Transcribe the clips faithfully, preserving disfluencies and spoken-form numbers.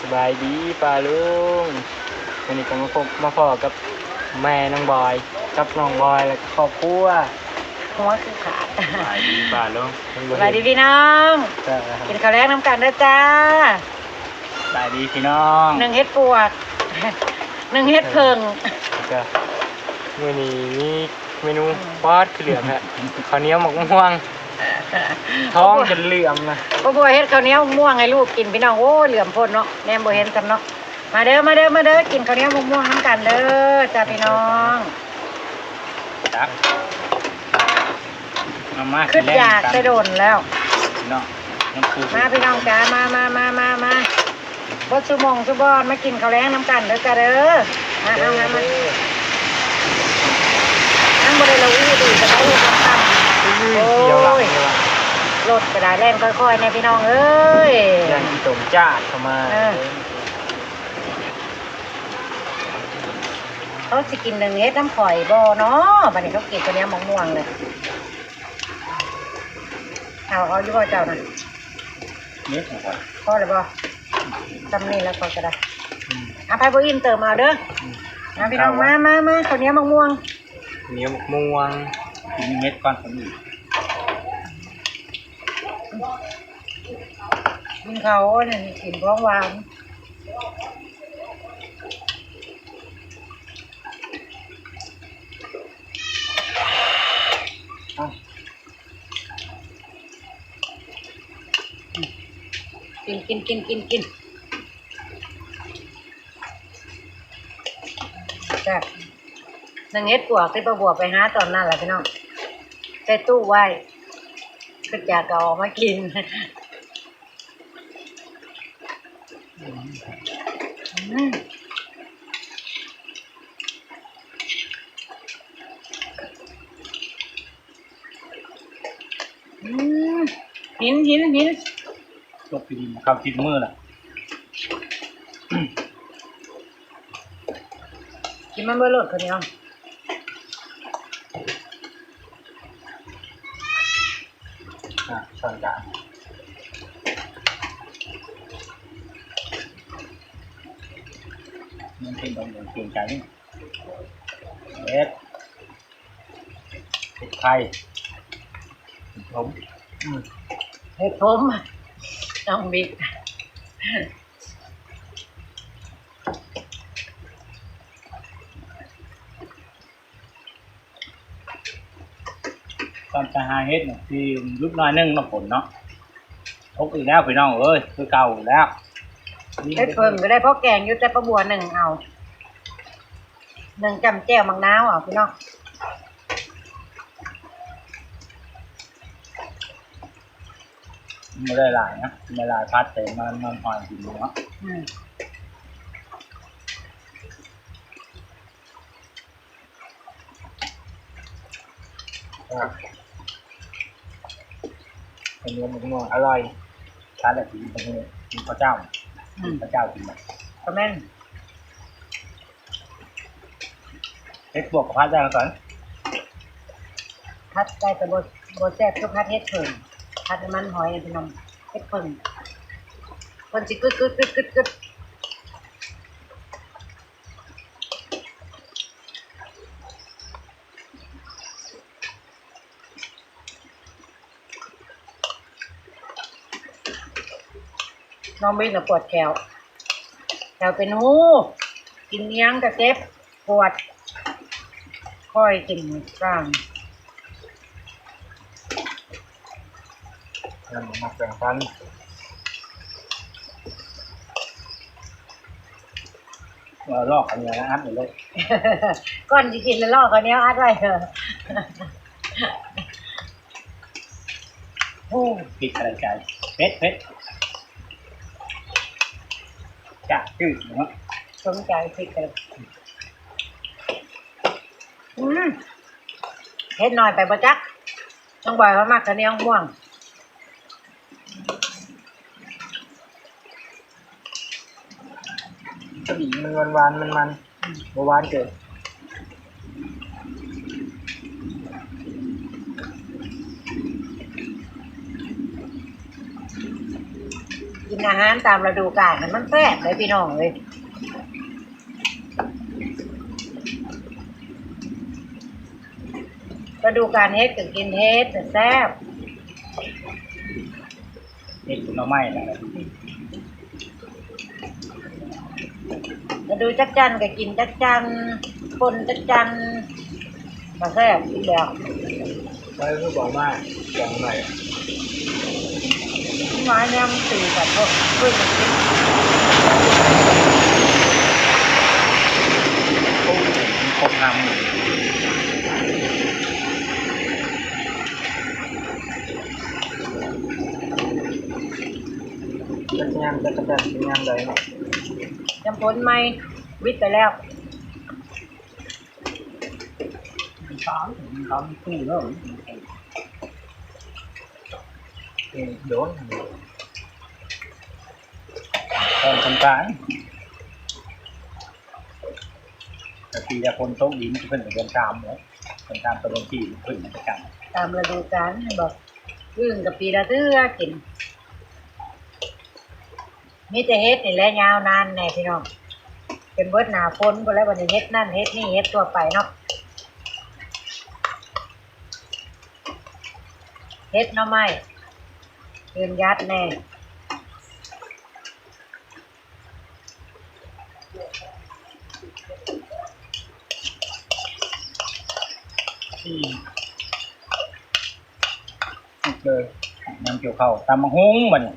สบายดีป้าลุง วันนี้ก็มาพบมาพ้อกับแม่น้องบอย กับน้องบอย แล้วก็ครอบครัว หัวคือขาด สบายดีป้าลุง สบายดีพี่น้อง จ้า กินข้าวแลงนำกันเด้อจ้า สบายดีพี่น้อง หนึ่งเฮ็ดปวก หนึ่งเฮ็ดเผิ่ง แล้วก็มื้อนี้มีเมนู อืม ป๊าดคือเหลืองฮะ ข้าวเหนียวหมกม่วง ท้องจนเหลืองนะ บ่บัวเฮ็ดข้าวเหนียวม่วงให้ลูกกินพี่น้อง โอ้ย เหลืองโพดเนาะ แนมบ่เห็นซ้ำเนาะ มาเด้อ มาเด้อ มาเด้อ กินข้าวเหนียวม่วงๆนำกันเด้อจ้าพี่น้อง ตัก เอามา คิดอยากแต่โดนแล้ว พี่น้อง น้ำปู มาพี่น้องจ้า มา มา มา มา มา เบิดซุมงซุบอน มากินข้าวแลงนำกันเด้อจ้าเด้อ มา เอา มา มา นั่งบ่ได้ละอู้ดีก็ได้อู้คำๆ อื้อหือ โอ้ย เสียวหลังเลยว่ะ รถก็ได้แล่นค่อยๆแน่พี่น้องเอ้ย ย่านขี้ตมจ้าดเข้ามา เออ เขาสิกินหนึ่งเฮ็ดน้ำข่อยบ่เนาะ บัดนี้เขากินตัวเนี้ยมะม่วงเลย เอา เอาอยู่บ่เจ้านะ เม็ดของข่อย พอแล้วบ่ จำนี่แล้วก็จะได้ อืม เอาไปบ่อิ่มเติมเอาเด้อ อืม เอาพี่น้อง เอาวะ มา มา มา ข้าวเหนียวมะม่วง เหนียวมะม่วง กินเม็ดก่อนคนอื่น กินเขาเนี่ยกินของหวาน กิน กิน กิน กิน กิน แซ่บ หนึ่งเฮ็ดปวกที่ป้าบัวไปหาตอนนั้นแหละพี่น้อง ใส่ตู้ไว้ ก็อยากเอาออกมากิน อืม อืม หิน หิน หิน ตกกินข้าวกินมื้อละ กินมันเบิ่งโลดข้าวเหนียว อ่ะ ช้อนกลาง มันเป็นของเกรงใจนี่ เอ็ด เห็ดไข่ เห็ดขม อืม เห็ดขม น้องบิ๊ก ตอนไปหาเห็ดน่ะ ที่หยุดหน่อยนึงเนาะ ฝนเนาะ ตกอีกแล้วพี่น้องเอ้ย คือเก่าอีกแล้ว เฮ็ดเพิ่งก็ได้ เพราะแกงอยู่แต่ป้าบัวหนึ่งเอา หนึ่งจ้ำแจ่วหมากนาวเอาพี่น้อง ไม่ได้หลายนะ ไม่หลาย พัดแต่มัน มันหอยกินเนาะ อืม อ่ะ เป็นเนื้อหมูหน่อย อร่อย ทานแบบกินเป็นเนื้อ กินข้าวเจ้า อืม ข้าวเจ้ากินแบบ ก็แม่น เฮ็ดปวกกับผัดได้มาก่อน ผัดได้แต่บ่ บ่แซ่บคือผัดเฮ็ดเพิ่ง ผัดน้ำมันหอยพี่น้อง เฮ็ดเพิ่ง เพิ่นสิกึดกึดกึดกึดกึด น้องบิ๊กน่ะปวดแขว แขวเป็นหู กินอิหยังก็เจ็บ ปวด ค่อยกินกลาง นั่นมาแบ่งปัน เออ ลอกอันนี้นะ อัดเลย ก่อนสิกินแล้วลอกอันนี้อัดไว้เถอะ โอ้ พริกอะไรกัน เผ็ด เผ็ด จัดจืดเนาะ สมใจพริกเลย อืม เผ็ดหน่อยไปบ่จัก ต้องบอกว่ามากกะเนียงม่วง กะหรี่มันหวานๆ มันๆ อืม บ่หวานเกิน กิน อาหารตามฤดูกาลน่ะมันแซ่บเลยพี่น้องเอ้ย ฤดูกาลเห็ดก็กินเห็ดน่ะแซ่บ เห็ดหน่อไม้นะ ฤดูจักจั่นก็กินจักจั่น ป่นจักจั่น ก็แซ่บอีกแบบ ไปคือบอกว่าแกงหน่อย มาแนมตีกับพวกเพื่อนกิน ครบครบคำ จักยามจักจั่นเป็นยามใดเนาะ ยามฝนใหม่ วิดไปแล้ว สามสามตู้แล้ว เออ โดน ตอนสงกรานต์ แต่ปีละคนโชคดีมันจะขึ้นเป็นเดือนสามเลย เดือนสามตะลงที่มันขึ้นมันจะกัน ตามฤดูกาล บอก อึ่งกับปีละเทื่อกิน มีแต่เห็ดนี่แหละยาวนานแน่พี่น้อง เป็นเบิดหน้าฝนพุ่นแล้ว บัดนี้เห็ดนั่นเห็ดนี่ เห็ดทั่วไปเนาะ เห็ดหน่อไม้ ยืนยัดแน่ อืม เลย น้ำเกี่ยวข้าว ตำบักหุ่งบัดนี้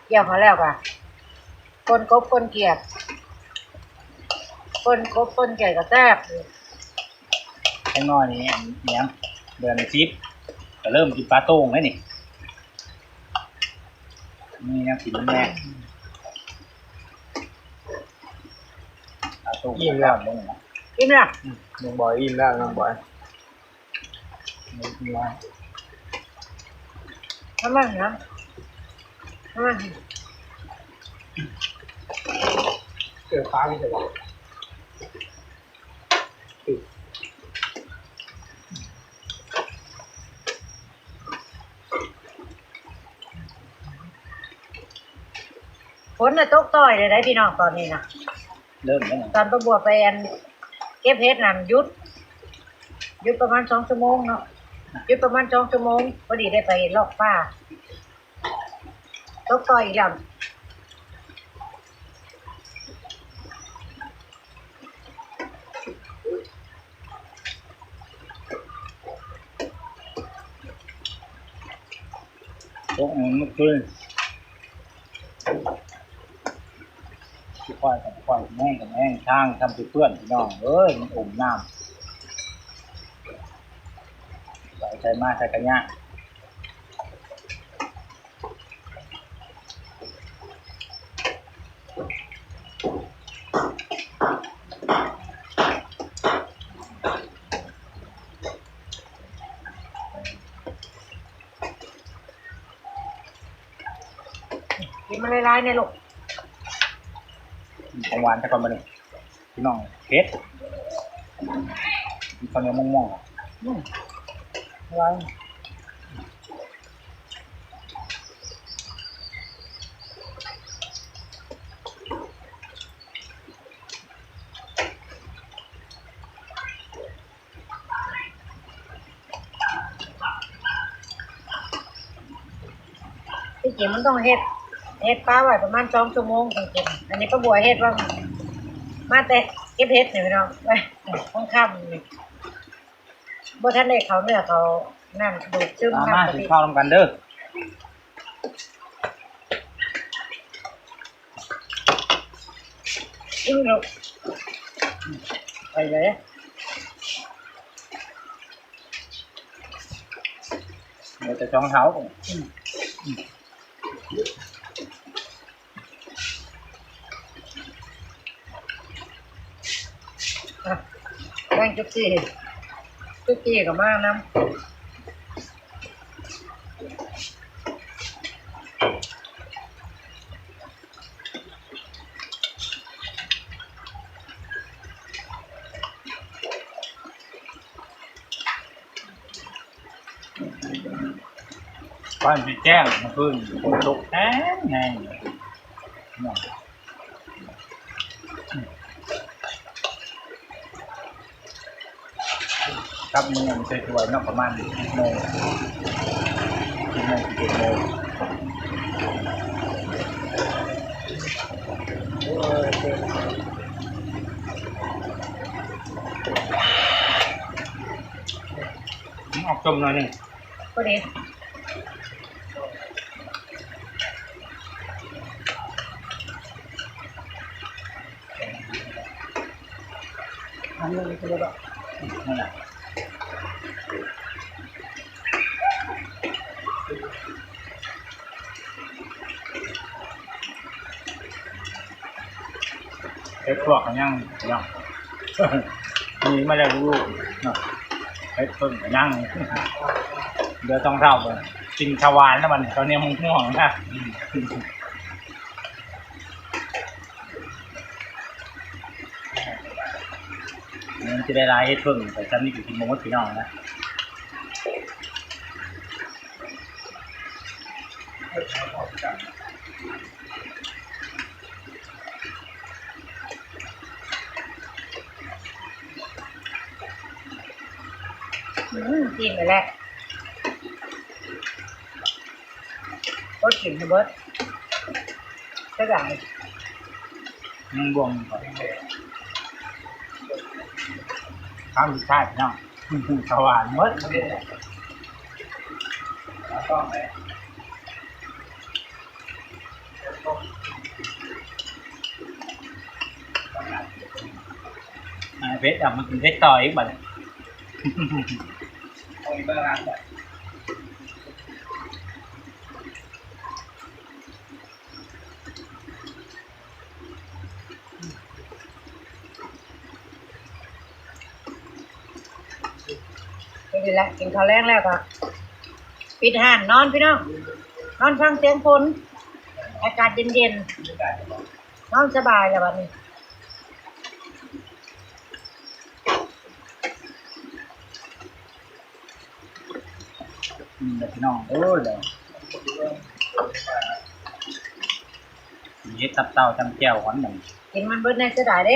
เกี่ยวมาแล้วกะ ป่นกบป่นเขียด ป่นกบป่นเขียดก็แซ่บ จักหน่อยนี่ อันเนี้ย เดือนสิบ ก็เริ่มกินปลาโต้งแล้วนี่ มีแนวกินแน่ ปลาโต้ง อิ่มแล้ว ปลาโต้งเลยนะ อิ่มแล้ว อืม น้องบอยอิ่มแล้ว น้องบอย ทำไมนะ ทำไม เกิดฟ้าไม่ใช่หรอ ฝนน่ะตกต่อยเลยได้พี่น้องตอนนี้นะ เริ่มแล้วนะ ตอนป้าบัวไปอันเก็บเห็ดนั่นหยุด หยุดประมาณสองชั่วโมงเนาะ หยุดประมาณสองชั่วโมง พอดีได้ไปเลาะป่า ตกต่อยอีกแล้ว ตกมันเมื่อคืน ขี้ควายกับควาย แม่งกับแม่ง ช้างทำสิเปื้อนพี่น้องเอ้ย มันอมน้ำ ไหลใส่มาใส่กระยะ กินมาหลายๆเนี่ยลูก ของหวานแต่ก่อนมาเลย พี่น้อง เผ็ด กินข้าวเหนียวม่วงๆ อืม หวาน ที่จริงมันต้องเฮ็ด เฮ็ดปลาไว้ประมาณสองชั่วโมงจังกิน อันนี้ป้าบัวเฮ็ดว่า มาแต่เก็บเห็ดนี่พี่น้อง ไว้ ของค่ำนี่ บ่ทันได้เข้าเนื้อเข้านั่น ดูดซึม มา น้ำ มากะ กิน ทิ ข้าวนำกันเด้อ อืม ลูก ไปเลย เดี๋ยวจะช่องเท้า อืม อืม อ่ะ แป้งจุ๊กจี้ จุ๊กจี้กับมากน้ำ บ้านพี่แจ้งเมื่อคืนฝนตกแห้งแห้งเนาะ กับมื้อนี้ใส่ถ้วยเนาะ ประมาณสิบโมง สิบโมง สิบเอ็ดโมง ออกส้มหน่อยหนึ่ง พอดี อันนี้คือแบบ นั่นแหละ เฮ็ดปวกกันยัง ยัง มีมาแล้วลูกเนาะ เฮ็ดเพิ่งกันยัง เดี๋ยวต้องเท่ากัน กินข้าวหวานแล้วมัน ตอนนี้มันง่วงนะ มันจะได้หลายเฮ็ดเพิ่ง แต่ตอนนี้ก็กินบ่หมดพี่น้องนะ อืม กินไปแล้ว ก็กินให้เบิด ก็ได้ มันบ่วงก่อน คำสุดท้ายพี่น้อง สว่านหมด อ่า เผ็ดอ่ะ มันกินเผ็ดต่ออีกบัดนี้ นี่แหละ กินข้าวแลงแล้วก็ ปิดห้านนอนพี่น้อง นอนฟังเสียงฝน อากาศเย็นๆ นอนสบายแล้วบัดนี้ อืม เดี๋ยวพี่น้อง โอ้ย เดี๋ยว เฮ็ดตับเต่าจำแจ่วก่อนหนึ่ง กินมันเบิดแน่เสียดายเด้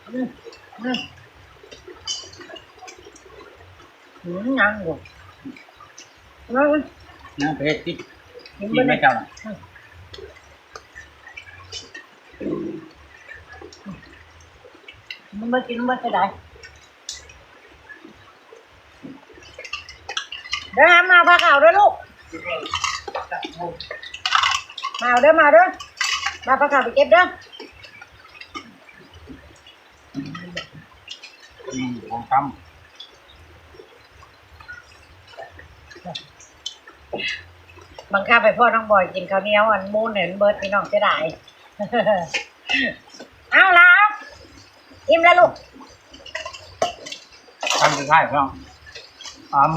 อืม อืม อืม ยังอยู่ อืม ยังไปเฮ็ดติด กิน กินไม่ เบิดเลย เจ้าน่ะ อืม มันบ่กิน มันบ่เสียดาย เด้อ มาเอาผ้าขาวด้วยลูก มาเอาเด้อ มาเอาเด้อ มาเอาผ้าขาวไปเก็บเด้อ อืม ของคำ บังคับให้พ่อน้องบอยกินข้าวเหนียวอันมูนเห็นเบิดพี่น้องเสียดาย เอาละ อิ่มแล้วลูก คำสุดท้ายพี่น้อง อืม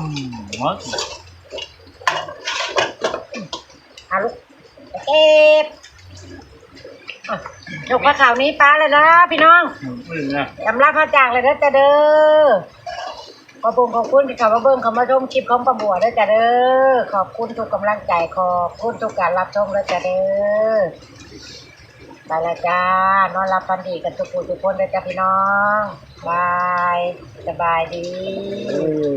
หมด เอาลูก ไปเก็บ อ่ะ ยกผ้าขาวนี้ป้าเลยนะพี่น้อง อืม อืมนะ สำหรับพระจางเลยเด้อจ้าเด้อ ขอบคุณ ขอบคุณที่เข้ามาเบิ่ง เข้ามาชมคลิปของป้าบัวเด้อจ้าเด้อ ขอบคุณทุกกำลังใจ ขอบคุณทุกการรับชมเด้อจ้าเด้อ ไปละจ้า นอนหลับฝันดีกันทุกผู้ทุกคนเด้อจ้าพี่น้อง บาย สบายดี เออ